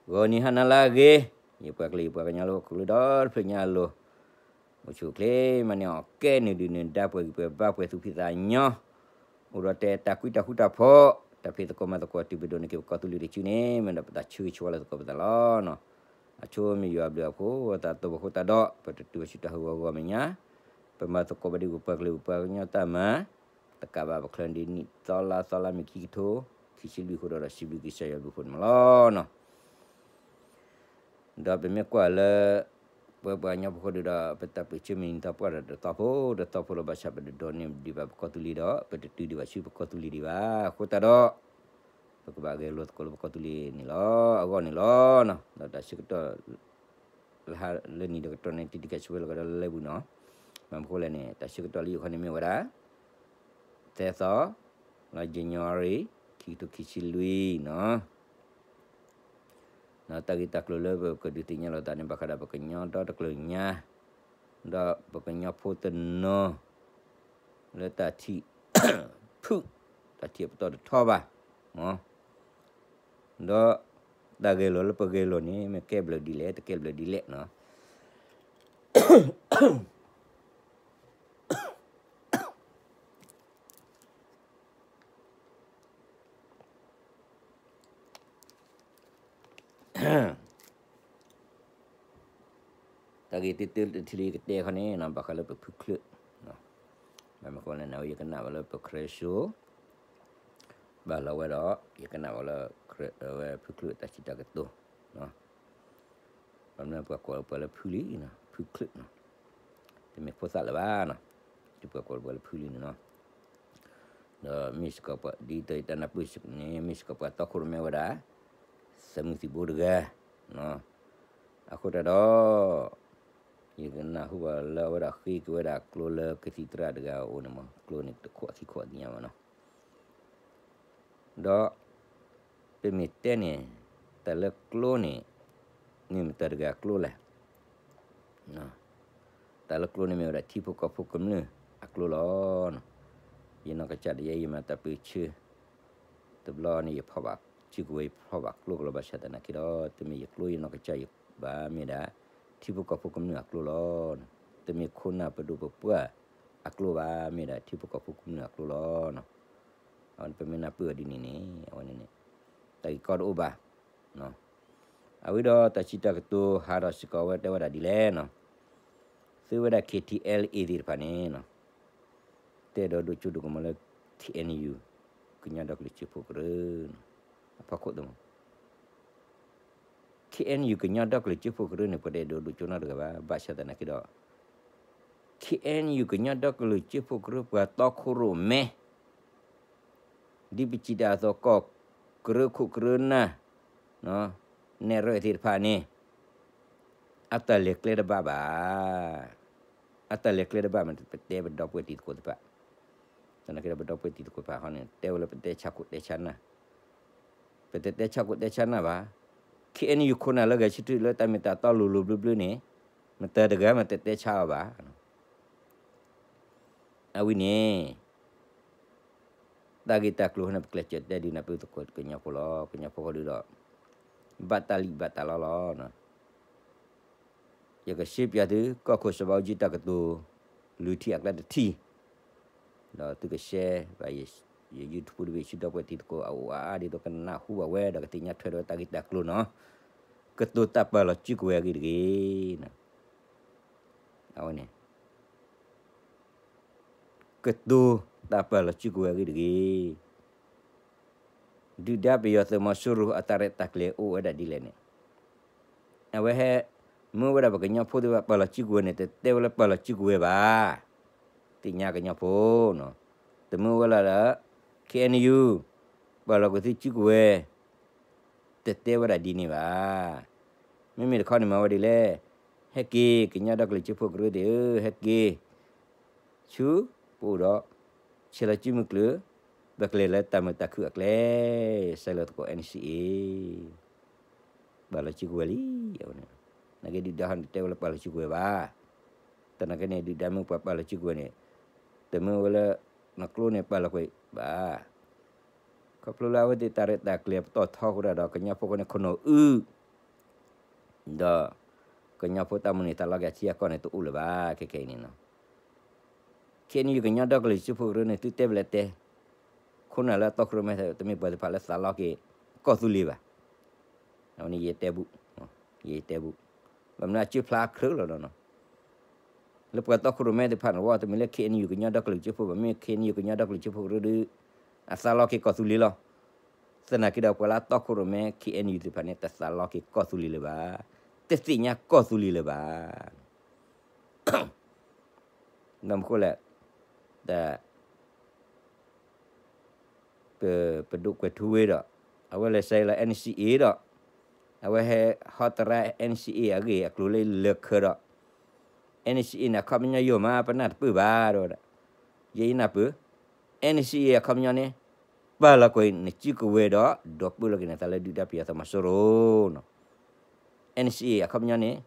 ဂီၤနံၤဟါနၤလၢအဂ့ၤ, ယပှၤကလုာ်ယပှၤကညီလၢဟီၣ်ခိၣ်ချၢဒီတဖျၢၣ်ညါအလိၤ, အိၣ်ဆူၣ်အိၣ်ချ့မၤန့ၢ်အီၣ်ကဲနုာ်ဒုၣ်နုာ်ဒါ ပှဲၤဂံၢ်ပှဲၤဘါ ပှဲၤသူၣ်ဖှံသးညီ, အိၣ်ဒီးတဲတၢ်ကွံတၢ်ဃူတၢ်ဖိး, တၢ်ဖံးသကိးမၤသကိး တုၤပဒိးန့ၢ်က့ၤပကီၢ်သူလ့ၤတစုန့ၣ် မ့ၢ်ဒီးပတၢ်ဆၢဂ့ၤဆၢဝါလၢသကိးပသးလီၤ. အဆိမ့ၢ်ယွၤအဘျုးအဖှိၣ် သးသိၣ်ဖိဃိတၢ်ဒီး ပတတုၤဝဲဆူတၢ်ဟးဂီၤဂီၤမဲာ်ညါ, ပမၤသကိးဘၣ်ဒ်ပပှၤကလုာ်ပပှၤကညီတၢ်မၤ တကးဘၣ်ပချၢဒ်နံၣ်သီလါသီလါမ့ၤခံကထိ ခံဆံလွံၢ်အဃိဒီး စံးဘျုးကစၢ်ယွၤဘျုးဖှိၣ်န့ၣ်မးလီၤနီၤ. ဒီးပမ့ၢ်ကွၢ်လၢ ပပှၤကညီဖိဃိဒုးဒီး ပတၢ်ပၢၢ်ဆၢမုၢ်နံၤသီပှၢ်ဒီးတသီဖိတသီဖိလီၤ. ဘၣ်ဆၣ်ပတဒိးန့ၢ်ဒံးဘၣ်ပကီၢ်သူလ့ၤဒီး ပတတုၤဒံးဘၣ်ဆူပကီၢ်သူလ့ၤဒံးဘၣ်. အဃိသတးဒီး ပကဘၣ်ဂဲၤလိာ်သကိးလၢပကီၢ်သူလ့ၤန့ၣ်လီၤ. အဂီၢ်န့ၣ်လီၤ. ဒီးတၢ်ဆၢကတီၢ် လၢဟါလၢနံၤဒီးကတီၢ်န့ၣ် တံၤတံၤကဲးဆူဝဲလီၤကဒီးလၢလၢပူၤနီၤ. မ့ၢ်မနုၤဃိလဲၣ်န့ၣ် တၢ်ဆၢကတီၢ်လၢယိာ်ခီန့ၣ်မ့ၢ်ဝဲဒၣ် သၢသီ လါ January ခံကထိခံဆံလွံၢ်နီၤ. တၢ်ဂ့ၢ်တၢ်ကျိၤလၢပကဒုးသ့ၣ်ညါလိာ်သးန့ၣ် ဘၣ်ဃးဒီးပကညီဒီတကလုာ်ညါ ဒီးပကညီဖိတနီၤ လၢတၢ်ထံၣ်ဖုၣ် တၢ်ထံၣ်အပတီၢ်တထီဘၣ် ဒီးတၢ်ဂဲၤလိာ်လၢပဂဲၤလိာ်န့ၣ် မ့ၢ်ကဲဘျုးဒ်လဲၣ် တကဲဘျုးဒ်လဲၣ်နီၤ. တၢ်ဂ့ၢ်တၢတထံၣ်လၢယကတဲခီန့ၣ် ဘၣ်ဃးလၢပဖုချၢၣ်, ဘၣ်မနုၤဃိလဲၣ်န့ၣ် ယကနၣ်ဝဲလၢပခရၢစိ ဘၣ်လီၤဝဲဒီး ယကနၣ်ဝဲလၢ ဝဲဖုချၢၣ်တၢ်စံးတၢ်ကတိၤ, ဘၣ်မနုၤပှၤကိးပှၤလၢဖုလံ, ဖုချၢၣ်နီၤ, တမ့ၢ်ဖိသၣ်လၢၤဘၣ်နီၤ, ပှၤကိးပှၤလၢဖုလံန့ၣ်နီၤ. ဒီးမ့ၢ်စ့ၢ်ကီးပှၤ ဒ်သိးယတၢ်နၢ်ပၢၢ်စ့ၢ်ကီးန့ၣ် မ့ၢ်စ့ၢ်ကီးပှၤတီခိၣ်ရိၣ်မဲဝဲဒၣ် သးမုၢ်သံၣ်ဘိတဂၤ, အဃိတၢ်ဒီး ယကနၢ်ဟူဘၣ်လၢအဝဲဒၣ်ဃ့က့ၤဝဲဒၣ်ကျိလၢကသံၣ်သရၣ်တဂၤအအိၣ်န့ၣ်မး ကျိန့ၣ်တခိၣ်အခံခိၣ်အသ့ၣ်ညါဘၣ်နီၤ. ဒီး ပမ့ၢ်တဲန့ၣ် တၢ်လၢကျိန့ၣ် မ့ၢ်မတၤတဂၤအကျိလဲၣ်. တၢ်လၢကျိန့ၣ်မ့ၢ်ဝဲဒၣ်ထံဖိကီၢ်ဖိကမျၢၢ်အကျိလီၤ. ယနီၢ်ကစၢ်ဒၣ်ယဲ ယမၤတၢ်ပၢၢ်ဆၢ တဘျီန့ၣ် ယဖီၣ်ဘၣ်စုကဝဲၤ ယဖီၣ်ဘၣ်ကျိကလီၤ. ဘၣ်ဆၣ်သနာ်က့ဒီး တမ့ၢ်ယကျိယနီၢ်ကစၢ်ယဘၣ် မ့ၢ်ဒၣ် ထံဖိကီၢ်ဖိကမျၢၢ်အကျိလီၤ. တမ့ၢ်ခိၣ်နၢ်ပဒိၣ်ပပှၢ်အကျိဘၣ် မ့ၢ်ဒၣ်ထံဖိကီၢ်ဖိကမျၢၢ်အကျိလီၤ. အဝဲန့ၣ် ပမ့ၢ်နၢ်ပၢၢ်အီၤဒ်န့ၣ်န့ၣ် အဝဲန့ၣ်န့ၣ် တၢ်ဂ့ၢ်ကီတအိၣ်ဘၣ်. အဝဲဒီးတၢ်စံးတၢ်ကတိၤဟးထီၣ်စ့ၢ်ကီးဝဲတဲဝဲဒၣ်ဒ်လဲၣ်နီၤ. သုဝဲဒၣ် K T L A သ့ၣ်တဖၣ်န့ၣ်နီၤ တဲဒီးဒိၣ်ကၠိဒိၣ်ကမီၤလၢ K N U ကညီဒီကလုာ်စၢဖှိၣ်ကရၢ အဖီခိၣ်သ့ၣ်မး K N U ကညီဒီကလုာ်စၢဖှိၣ်ကရၢန့ၣ် ပှၤတအဲၣ်ဒိးဒိၣ်ကၠိနီတဂၤဘၣ်. ဘၣ်ဆၣ်သနာ်က့ဒီး K N U ကညီဒီကလုာ်စၢဖှိၣ်ကရၢ ပှၤတီခိၣ်ရိၣ်မဲ ဒ်ပစံးတၢ်အသိး ကီၢ်ကရၢခိၣ်ကရၢနၢ် နဲၣ်ရွဲၣ်သ့ၣ်တဖၣ်န့ၣ် အတၢ်လဲၤကျဲတဘၣ်ဘၣ်. အတၢ်လဲၤကျဲတဘၣ်မ့ၢ် ပတဲပဒီပုၢ်ဝဲၢ်တံၤသကိးသ့ၣ်တဖၣ်, သနာ်က့ဒီးပဒီပုၢ်ဝဲၢ်တံၤသကိးသ့ၣ်တဖၣ်ဃီန့ၣ် တဲဝဲလၢပတဲဆါခိၣ်တဲဆါနၢ်, ပတတဲဆါခိၣ်တဲဆါနၢ်ဘၣ်. K N U ခိၣ်နၢ်လၢဂဲၤဆၢထၢၣ်လၢတၢ်မ့ၢ်တၢ်တီလိၤလိၤဘျၢဘျၢန့ၣ် မတၤတဂၤမ့ၢ်တတဲဆါအီၤဘၣ်. အဝဲန့ၣ် တၢ်ဂ့ၢ်တၢ်ကျိၤန့ၣ် ပကျဲးစၢးတဲဒုးနၢ်ပၢၢ်သကိးကညီဖိလီၤ. ကညီဖိဃီဒုးဒီး ဘၣ်တၢ်လံၣ်ဘၣ်တၢ်လီလီၤ. ယကရှင်းပြသု ကီၢ်ခိၣ်စီၤဘးအူကၠံတၢ်ကတိၤ လွံၢ်ထံၣ်အကျါတထံၣ်, ဒီးသုကshareဘၣ် ယ YouTube တဘ့ၣ်ဆူဒီပုၢ်ဝဲၢ်တံၤသကိးအအိၣ်အါအါဒ်သိးကနၢ်ဟူဘၣ်ဝဲ ဒီးကသ့ၣ်ညါထွဲဒီးတၢ်ဂ့ၢ်တၢ်ကျိၤနီၤ. ကတိၤတၢ်ပာ်လီၤစုကဝဲၤအဂ့ၢ်တဂ့ၤ. အဝဲန့ၣ် ကတိၤတၢ်ပာ်လီၤစုကဝဲၤအဂ့ၢ်တဂ့ၤ. ဒုၣ်ဒါပယီၤသုးမီၤစိရိၤအတၢ်ရဲၣ်တၢ်ကျဲၤအိၣ်ဝဲဒၣ်ဒ်လဲၣ်န့ၣ်, အဝဲဟဲ မၢဝဲဒၣ်ပကညီဖိသ့ၣ်တဖၣ်ပာ်လီၤစုကဝဲၤန့ၣ် တတဲဝဲလၢပာ်လီၤစုကဝဲၤဘၣ်. သ့ၣ်ညါကညီဖိနီၤ, တမၢဝဲလၢ်လၢ K N U ပာ်လီၤက့ၤသုစုကဝဲၤ တတဲဝဲဒၣ်ဒ်န့ၣ်ဘၣ်. မ့မ့ၢ်တခီန့ၣ်မၤဝဲဒ်လဲၣ်, ဟဲက့ၤ ကညီဒီကလုာ်စၢဖှိၣ်ကရၢသ့ၣ်ဧၢ, ဟဲက့ၤ ဆူ ပအိၣ်ဒီး ဆဲးလီၤစုမုၢ်ကျၢၤ ဘၣ်ကျဲၤလၢတၢ်မုာ်တၢ်ခုၣ်အကျဲ, ဆဲးလီၤသကိး N C A ပာ်လီၤစုကဝဲၤလံ. အဝဲန့ၣ် နာ်က့ဒုၣ်ဒါဟီန့ၣ် တတဲဝဲလၢပာ်လီၤစုကဝဲၤဘၣ်. တနာ်က့န့ၣ် ဒုၣ်ဒါမ့ၢ်ပှၤပာ်လီၤစုကဝဲၤန့ၣ် တမၢဝဲလၢ နကျိန့ၣ်ပာ်လီၤကွံာ်ဘၣ်. ခီဖျိလၢအဝဲသ့ၣ်တၢ်ရဲၣ်တၢ်ကျဲၤပတီၢ်ထီအဃိဒီး ကညီဖိဃီန့ၣ် ခနီၣ်အုၣ် ဒီး ကညီဖိတၢ်မုၢ်န့ၢ်သးလီက့ၤအထံအကီၢ်န့ၣ် တအိၣ်လၢၤဘၣ် ခဲခဲအံၤန့ၣ်နီၤ. ခဲအံၤန့ၣ် ကညီဒီကလုာ်စၢဖှိၣ်ကရၢန့ၣ် သုတဲဖဲလဲၣ်တဲ, ခိၣ်နၢ်လၢအတီခိၣ်ရိၣ်မဲသ့ၣ် တမ့ၢ်ပှၤသ့ၣ်တဖၣ်လၢသးလီက့ၤ ကီၢ်သူလ့ၤဘၣ်. အဝဲန့ၣ်ယတဲဘူး, ယတဲဘူး, ဘၣ်မနုၤအစၢဖျါခရၢလီၤဒီးနီၤ လၢပှၤတီခိၣ်ရိၣ်မဲသ့ၣ်တဖၣ်န့ၣ် ဝဲတမ့ၢ်လၢ ခဲအံၤန့ၣ် ကညီဒီကလုာ်စၢဖှိၣ်ဘၣ်, မ့ၢ် ခဲအံၤန့ၣ် ကညီဒီကလုာ်စၢဖှိၣ်ကရၢဒီး အသးလီက့ၤကီၢ်သူလ့ၤလီၤ. သနာ်က့ဒီး ပှၤလၢအတီခိၣ်ရိၣ်မဲ ခဲအံၤန့ၣ် သ့ၣ်တဖၣ်န့ၣ် တသးလီက့ၤကီၢ်သူလ့ၤလၢၤဘၣ်, တသ့ၣ်ညါကီၢ်သူလ့ၤလၢၤဘၣ်. ဘၣ်မနုၤအဃိလဲၣ်, တ ပဒိၣ်ကွဲးထူဝ့ဒီး အဝဲလဲၤဆဲးလီၤ NCA ဒီး အဝဲဟဲဟီတရါ NCA အဂ့ၢ်အကျိၤလၢလၢာ်ခၢဒီး NCA န့ၣ် အခီပညီယိာ်မး ပနၢ်တပၢၢ်ဘၣ် တဲဝဲဒၣ်. ယဲယနၢ်ပၢၢ် NCA အခီပညီန့ၣ် ပာ်လီၤကွံာ်နစုကဝဲၤဒီး ဒီပုၢ်ဝဲၢ်လီၤက့ၤနသးလၢဒုၣ်ဒါပယီၤသုးမီၤစိရိၤနီၤ. NCA အခီပညီန့ၣ်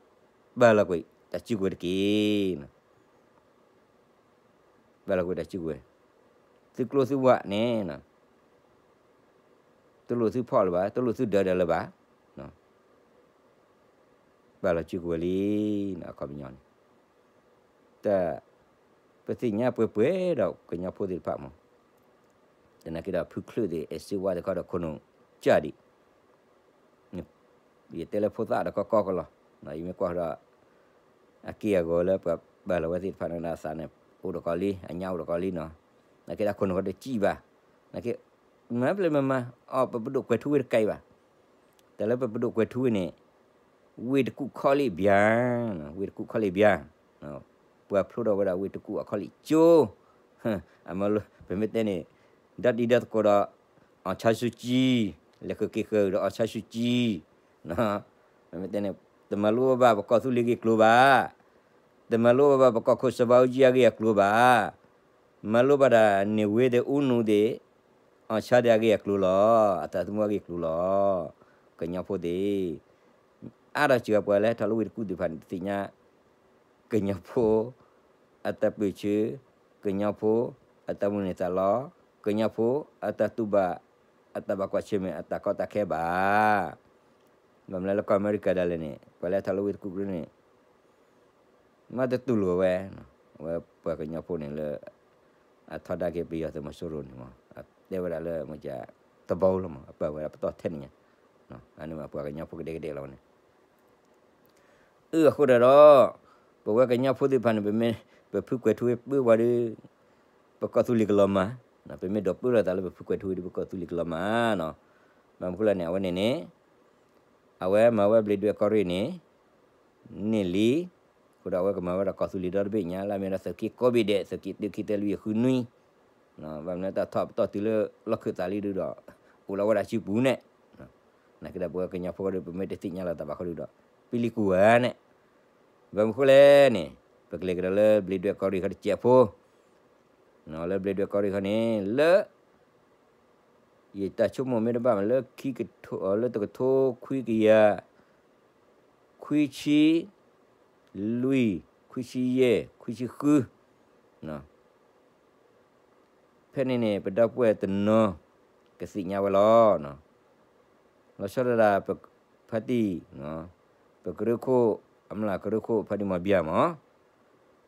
ပာ်လီၤကွံာ်တၢ်စုကဝဲၤတက့ၢ်. ပာ်လီၤကွံာ်တၢ်စုကဝဲၤ, သုကျိသုဝးန့ၣ် တလိၣ်သုဖီၣ်လၢၤဘၣ်, တလိၣ်သုဒၢးဒၢးလၢၤဘၣ်, ပာ်လီၤစုကဝဲၤလံ, အခီပညီန့ၣ် တၢ် ပသ့ၣ်ညါပှဲၤပှဲၤဒီးကညီဖိသ့ၣ်တဖၣ်မး, သနာ်က့ဒီးဖုချုးသ့ၣ် အဲၣ်စ့ဝါသ့ၣ်ခီဒီးခိၣ်နူာ်ကၢ်ဒံး, ယတဲလၢဖိသၣ်ဒီးကီကီကလီၤ, ယမ့ၢ်ကွၢ်ဒီး အက့ၢ်အဂီၤလၢပှၤပာ်လီၤဝဲသ့ၣ်တဖၣ်န့ၣ်ဒီးအသးန့ၣ် အိၣ်ဒီးကီးလံ, အညၣ်အိၣ်ဒီးကီးလံနီၤ, သနာ်က့ဒီးခိၣ်နူာ်ဃီတစံၣ်ဘၣ်, သနာ်က့ မၤပျဲၢ်မၤမၤ အီၤပပဒိၣ်ကွဲးထူဝ့တကဲဘၣ်, တၢ်လၢပပဒိၣ်ကွဲးထူဝ့န့ၣ် ဝ့ၢ်တကူၣ်ခီလ့ၣ်ဘျါ, ဝ့ၢ်တကူၣ်ခီလ့ၣ်ဘျါ, ပှၤဖျိထီၣ်ဝဲဒၣ်ဝ့ၢ်တကူၣ်အခီလ့ၣ်ကၠိ, အမ့ၢ်လၢ ပမ့ၢ်တဲန့ၣ် ဒီတံၤဒီသကိးဒီး အောင်ဆန်းစုကြည်, လဲၤဃုာ်က့ၤဃုာ်ဒီး အောင်ဆန်းစုကြည်, ပမ့ၢ်တဲန့ၣ် တမၤလိဘၣ်ပကီၢ်သူလ့ၤဂ့ၢ်အကျိၤဘၣ်, တမၤလိဘၣ်ပကီၢ်ခိၣ်စီၤဘးအူကၠံအဂ့ၢ်အကျိၤဘၣ်, မၤလိဘၣ်ဒၣ်န့ၣ်ဝ့ၢ်သ့ၣ်အူနူသ့ၣ် အောင်ဆန်းသ့ၣ်အဂ့ၢ်အကျိၤလီၤ, အသးသမူအဂ့ၢ်အကျိၤလီၤ, ကညီဖိသ့ၣ် အါထီၣ်စှၤပှၤလၢဟဲထီၣ်လၢဝ့ၢ်တကူၣ်သ့ၣ်တဖၣ်န့ၣ် တသ့ၣ်ညါ ကညီဖိ အတၢ်ပၢၢ်ဆၢ, ကညီဖိ အတၢ်မုၢ်န့ၢ်သးလီ, ကညီဖိ အတၢ်တူၢ်ဘၣ် အတၢ်ဘၣ်ကွၢ်ဆၢၣ်မဲာ် အတၢ်ကီတၢ်ခဲဘၣ်. ဘၣ်မနုၤလၢကီၢ်အမဲရကၤဒၣ်လဲာ်န့ၣ် ပှၤလၢဟဲထီၣ်လၢဝ့ၢ်တကူၣ်ကရၢန့ၣ် မ့ၢ်တတူၢ်လိာ်ဝဲ, အဝဲပှၤကညီဖိန့ၣ်လၢ အထီဒါက့ၤပယီၤသုးမီၤစိရိၤန့ၣ်မး တဲဝဲဒၣ်လၢမ့ၢ်က တဘီလီၤမး အပာ်ဝဲဒၣ်ပတီၢ်ထဲန့ၣ်ညါ, အန့ၣ်မးပှၤကညီဖိကဒဲကဒဲလီၤဝဲန့ၣ် အဃိဒီး ပဝဲကညီဖိသ့ၣ်တဖၣ်န့ၣ် ပမ့ၢ် ပဖုကွဲးထူဝ့ပၢဝဲဒီး ပကီၢ်သူလ့ၤကလီၤမၢ်, ပမ့ၢ်ဒိးပၢလီၤသးလၢပဖုကွဲးထူဝ့ဒီး ပကီၢ်သူလ့ၤကလီၤမၢ်နီၤ. ဘၣ်မနုၤဃိလဲၣ်န့ၣ် အဝဲန့ၣ်န့ၣ် အဝဲမၤဝဲဘျ့းဒွဲၣ်ကီၢ်ရ့ၣ်န့ၣ် န့ၢ်လံ, အဃိဒီးအဝဲကမၤဝဲဒၣ်ကီၢ်သူလ့ၤဒီတဘ့ၣ်ညါ လၢအမ့ၢ်ဝဲဒၣ်သုးက့ကိးဘ့ၣ်ဒဲး သုးက့တၢ ခံ သၢ လွံၢ် ဃု နွံ, ဘၣ်မနုၤတၢ်ထီၣ်ပတီၢ်တုၤလၢလီၢ်ခၢၣ်သးလံဒုဒီး အိၣ်လီၤဝဲဒၣ်စုပူၤန့ၣ်, သနာ်က့ဒီးပဝဲကညီဖိဒီး ပမ့ၢ်တသ့ၣ်ညါလီၤသးဘၣ်ဃီဒုဒီး ပလံၤကူၣ်ဝဲန့ၣ်, ဘၣ်မနုၤဃိလဲၣ်န့ၣ် ပကလဲၤကဒီးလၢဘျ့းဒွဲၣ်ကီၢ်ရ့ၣ်ခီတစဲးဖိ လၢဘျ့းဒွဲၣ်ကီၢ်ရ့ၣ်ခီန့ၣ် လၢ ယတၢ်ဆိကမိၣ်မ့ၢ်တဘၣ်မး လၢခံကထိ လၢတကထိခွံကယၤ ခွံဆံလွံၢ်, ခွံဆံယဲၢ်, ခွံဆံဃု, ဖဲန့ၣ်န့ၣ် ပဒီပုၢ်ဝဲၢ်တနီၤ ကသ့ၣ်ညါဝဲလီၤ. လီၤဆီဒၣ်တၢ် ဖါတံၢ် ပကရၢခိၣ် အမျၢ်ကရၢခိၣ် ဖါတံၢ်မီၤဘံၣ်မး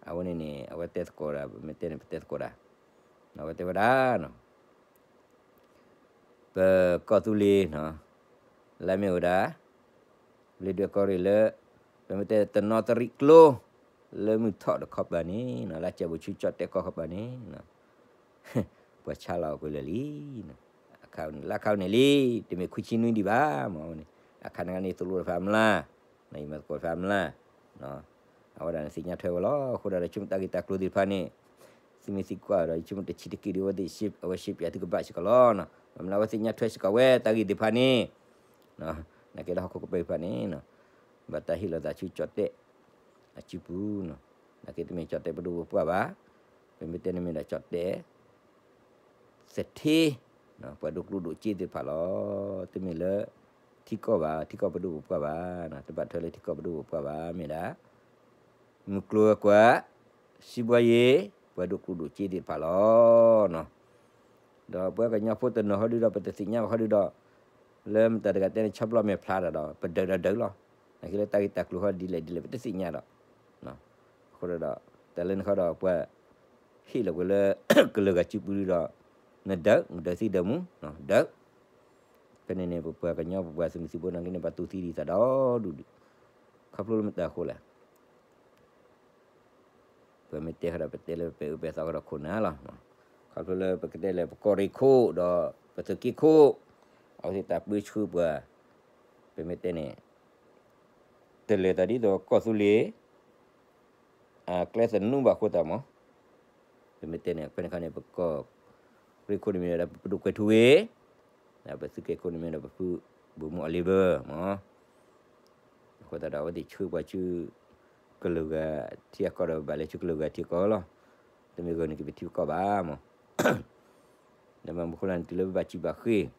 အဝဲန့ၣ်န့ၣ် အဝဲတဲသကိးဒၣ် ပမ့ၢ်တဲန့ၣ် ပတဲသကိးဒၣ်, အဝဲတဲဝဲဒၣ် ပကီၢ်သူလ့ၤ လၢမ့ၢ်ဝဲဒၣ် ဘျ့းဒွဲၣ်ကီၢ်ရ့ၣ်လၢ ပမ့ၢ်တဲတနီသရံၣ်ကျိ လၢမုၢ်ထီၣ်တခီပၤန့ၣ် လၢကၠဲးဘိးဆူကၠီၣ်တဲၣ်ကီၢ်ခီပၤန့ၣ် ပှၤဆါလီၤကွံာ်လၢာ်လံ. လၢအခါန့ၣ်လံ တမ့ၢ်ခွံဆံနွံဒံးဘၣ်မးန့ၣ် အခါန့ၣ်န့ၣ် သိၣ်လိတဖၣ်မျၢ် ယမၤသကိးတဖၣ်မျၢ် အဝဲဒၣ်န့ၣ်သ့ၣ်ညါထွဲဝဲလီၤ. အဃိဒၣ်ဒီး ဆိကမိၣ်တၢ်ဂ့ၢ်တၢ်ကျိၤသ့ၣ်တဖၣ်န့ၣ် သုမ့ၢ်သံကွၢ်ဒီး ယဆိကမိၣ်တဆံးတက့ၢ်ဒီး အဝဲသ့ၣ် အဝဲရှဲပၠးသုကဘၣ်စ့ၢ်ကီးလီၤ. ဘၣ်မနုၤအဝဲသ့ၣ်ညါထွဲစ့ၢ်ကီးဝဲတၢ်ဂ့ၢ်သ့ၣ်တဖၣ်န့ၣ် နာ်က့ဒီးဟီၣ်ခိၣ်ကပၢၢ်သ့ၣ်တဖၣ်န့ၣ် ဘၣ်တၢ်ဟ့ၣ်လီၤသးဆူကၠီၣ်တဲၣ် အစုပူၤ, နာ်က့တမ့ၢ်ကၠီၣ်တဲၣ်ပဒိၣ်ပပှၢ်ဘၣ်, ပမ့ၢ်တဲန့ၣ်မ့ၢ်ဒၣ်ကၠီၣ်တဲၣ် သထ့ ပှၤဒိၣ်ကျိၣ်ဒိၣ်စ့သ့ၣ်တဖၣ်လီၤ. တမ့ၢ်လၢ ထံကီၢ်ဘၣ် ထံကီၢ်ပဒိၣ်ပပှၢ်ဘၣ်, တဘၣ်ထွဲလၢထံကီၢ်ပဒိၣ်ပပှၢ်ဘၣ် မ့ၢ်ဒၣ် မုၢ်ကျိၤဝဲၤကွာ် စံးဘှီယ့ၤ ပှၤဒိၣ်ကျိၣ်ဒိၣ်စ့သ့ၣ်တဖၣ်လီၤ. ဒီးပဝဲကညီဖိတနီၤဟီဒုဒီး ပတသ့ၣ်ညါဘၣ်ဟီဒုဒီး လၢမတၤတဂၤတဲန့ၣ် ဆီဘျီမဲာ်ဖျါတၢ်ဒီး ပဒုးဒီးဒုးလီၤ. နာ်က့လၢတၢ်ဂ့ၢ်တၢ်ကျိၤဃီဒ်လဲၣ်ဒ်လဲၣ် ပတသ့ၣ်ညါဒီး, အဃိဒီး တၢ်လၢနဃီဒီးပှၤ ဟ့ၣ်လီၤကွံာ်လၢ ကလုာ်ဂၤစုပူၤဒီး နဒၢး နဒၢးသံဒၢးမူ ဒၢး, ဖဲန့ၣ်န့ၣ် ပပှၤကညီပပှၤသုးမုၢ်သံၣ်ဘိနာ်က့န့ၣ် ပှၤတူၢ်သံဒ်သိးဒီဒူၣ်ဒံး, ခီဖျိလၢမတၤအဃိလဲၣ် ပမ့ၢ်တဲဃီဒီး ပတဲလၢပပဲာ်အၢပဲာ်သီဃီဒီးခိၣ်နၢ်လီၤ. ခီဖျိလၢပကတဲလၢပကီၢ်ရ့ၣ်ခိၣ်ဒီး ပသုးက့ခိၣ်, အဝဲသ့ၣ်တၢ်ပၢဆှၢပှၤ, ပမ့ၢ်တဲန့ၣ် တလဲၤသးဒ်သိးကီၢ်သူလ့ၤ အကျဲသနူဘၣ်အဃိသတးမး, ပမ့ၢ်တဲန့ၣ် ဖဲန့ၣ်ခါန့ၣ် ပကီၢ်ရ့ၣ်ခိၣ်န့ၣ်မ့ၢ်ဝဲဒၣ် ပဒိၣ်ကွဲးထူဝ့ၣ်, ဒီးပသုးက့ခိၣ်န့ၣ်မ့ၢ်ဒီး ပဖုဗိုလ်မှူး Oliver မး အဃိသတးဒီး အဝဲသ့ၣ်ဆှၢပှၤဆူ ကလုာ်ဂၤထံအကီၢ်ဒီး ဘၣ်လဲၤဆူကလုာ်ဂၤထံအကီၢ်လီၤ. တမ့ၢ်ဂ့ၤန့ၣ် ကဘၣ်ထံပကီၢ်ဘၣ်မး, ဒီးမ့ၢ်မနုၤအဃိလဲၣ်န့ၣ် တုၤလၢပဘၣ်စံးဘၣ်ဃ့ၢ်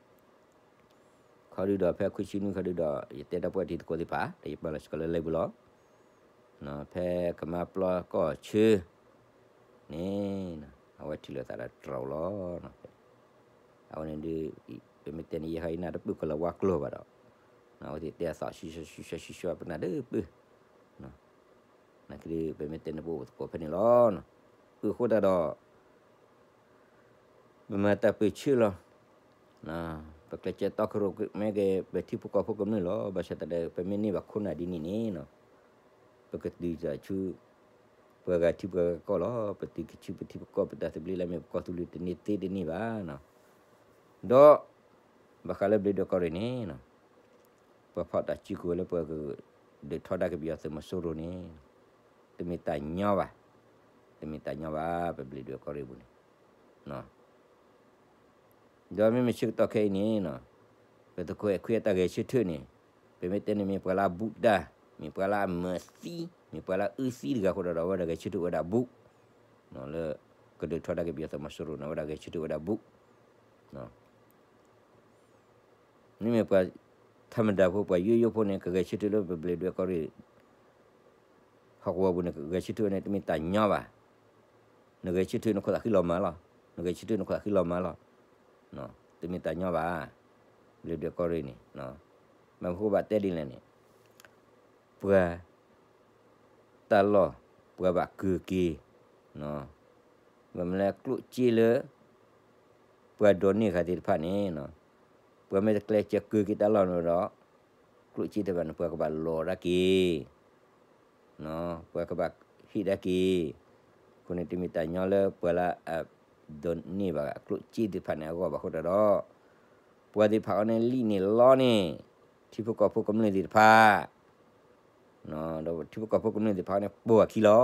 ခီဒုဒီး ဖဲခွံဆံနွံခီဒုဒီး ယတဲတၢ်ပှဲၤထံသကိးသ့ၣ်တဖၣ် ဒီးယပာ်လီၤစ့ၢ်ကီးလၢလံာ်ပူၤလီၤ. ဖဲကမါပျီကီၢ်ဆၢန့ၣ် အဝဲထံၣ်လိာ်သးဒီးတြီၤလီၤ. အဝဲန့ၣ်ဒုး ပမ့ၢ်တဲန့ၣ် ယဲဟီယနၢ်တပၢၢ်ကလီၤဝါကျိာ်ဘၣ်ဒီး အဝဲသ့ၣ်တဲအသး ဆှံဆှံဆှံဆှံ ပနၢ်တပၢၢ် နာ်က့ဒုး ပမ့ၢ်တဲန့ၣ် ပအိၣ်သကိးဖဲန့ၣ်လီၤ. အဃိသတးဒီး ပမၤတၢ်ပၢဆှၢလီၤ. ပကျဲးစၢးတီခိၣ်ရိၣ်မဲက့ၤ ပထံဖိကီၢ်ဖိကမျၢၢ်လီၤ. ဘၣ်ဆၣ်သနာ်က့ ပမ့ၢ်န့ၢ်ဘၣ်ခိၣ်နၢ်ဒ်န့ၣ်န့ၣ် ပကတုၤဆူ ပှၤဂၤထံပှၤဂၤကီၢ်လီၤ. ပတုၤက့ၤဆူပထံပကီၢ် ပတၢ်သဘျ့လၢအမ့ၢ်ပကီၢ်သူလ့ၤတန့ၢ်သ့တန့ၢ်ဘၣ်. ဒီး ဘၣ်ဃးလၢဘျ့းဒွဲၣ်ကီၢ်ရ့ၣ်န့ၣ် ပှၤဖီၣ်တၢ်စုကဝဲၤလၢပှၤကဒုးထီဒါက့ၤပယီၤသုးမီၤစိရိၤန့ၣ် တမ့ၢ်တၢ်ညီဘၣ်, တမ့ၢ်တၢ်ညီဘၣ် ပဘျ့းဒွဲၣ်ကီၢ်ရ့ၣ်ပူၤန့ၣ်. ဒီးမ့မ့ၢ်ဆၢကတီၢ်ခဲအံၤန့ၣ် ပသုးခိၣ်အဲၣ်ခွံအတၢ်ဂဲၤဆၢထၢၣ်န့ၣ် ပမ့ၢ်တဲန့ၣ် မ့ၢ်ပှၤလၢအဘူးတၢ်, မ့ၢ်ပှၤလၢအမၤသံ, မ့ၢ်ပှၤလၢအအၢသံတဂၤအဃိဒီး အဝဲဒၣ်ဂဲၤဆၢထၢၣ်ဝဲဒၣ်ဘူး, လၢ ကဒုးထီဒါက့ၤပယီၤသုးမီၤစိရိၤန့ၣ် အဝဲဒၣ်ဂဲၤဆၢထၢၣ်ဝဲဒၣ်ဘူး. မ့မ့ၢ်ပှၤ ထၣ်မတၤဖိ ပှၤယိယိဖိန့ၣ် ကဂဲၤဆၢထၢၣ်လၢပဘျ့းဒွဲၣ်ကီၢ်ရ့ၣ် ဟီၣ်ကဝီၤပူၤန့ၣ် ကဂဲၤဆၢထၢၣ်ဝဲန့ၣ် တမ့ၢ်တၢ်ညီဘၣ်. နဂဲၤဆၢထၢၣ်နခိၣ်သးဃံလီၤမၢ်လီၤ, နဂဲၤဆၢထၢၣ်နခိၣ်သးဃံလီၤမၢ်လီၤ. တမ့ၢ်တၢ်ညီဘၣ်. ဘျ့းဒွဲၣ်ကီၢ်ရ့ၣ်န့ၣ် ဘၣ်မနုၤဃိဘၣ်တဲဒ်လဲၣ်န့ၣ် ပှၤ တၢ်လီၢ် ပှၤဘၣ်ကၢၤက့ၤ, ဘၣ်မနုၤလဲၣ် ကျိၣ်စ့လၢ ပှၤဒိးန့ၢ်ဃာ်သ့ၣ်တဖၣ်န့ၣ် ပှၤမ့ၢ်တကျဲးစၢးကၢၤက့ၤတၢ်လီၢ်န့ၣ်ဒီး ကျိၣ်စ့သ့ၣ်တဖၣ်န့ၣ် ပှၤကဘၣ်လီၤဒၣ်က့ၤ ပှၤကဘၣ်ဟ့ၣ်ဒၣ်က့ၤ, အဃိန့ၣ် တမ့ၢ်တၢ်ညီလၢပှၤလၢအဒိးန့ၢ်ဘၣ်ကျိၣ်စ့သ့ၣ်တဖၣ်န့ၣ်အဂီၢ်ဘၣ်အဃိဒီး ပှၤသ့ၣ်တဖၣ်အံၤန့ၣ် လံၣ်န့ၢ်လီန့ၢ် ထံဖိကီၢ်ဖိကမျၢၢ်သ့ၣ်တဖၣ် ဒီးထံဖိကီၢ်ဖိကမျၢၢ်သ့ၣ်တဖၣ်န့ၣ် ပိၢ်အခံလီၤ.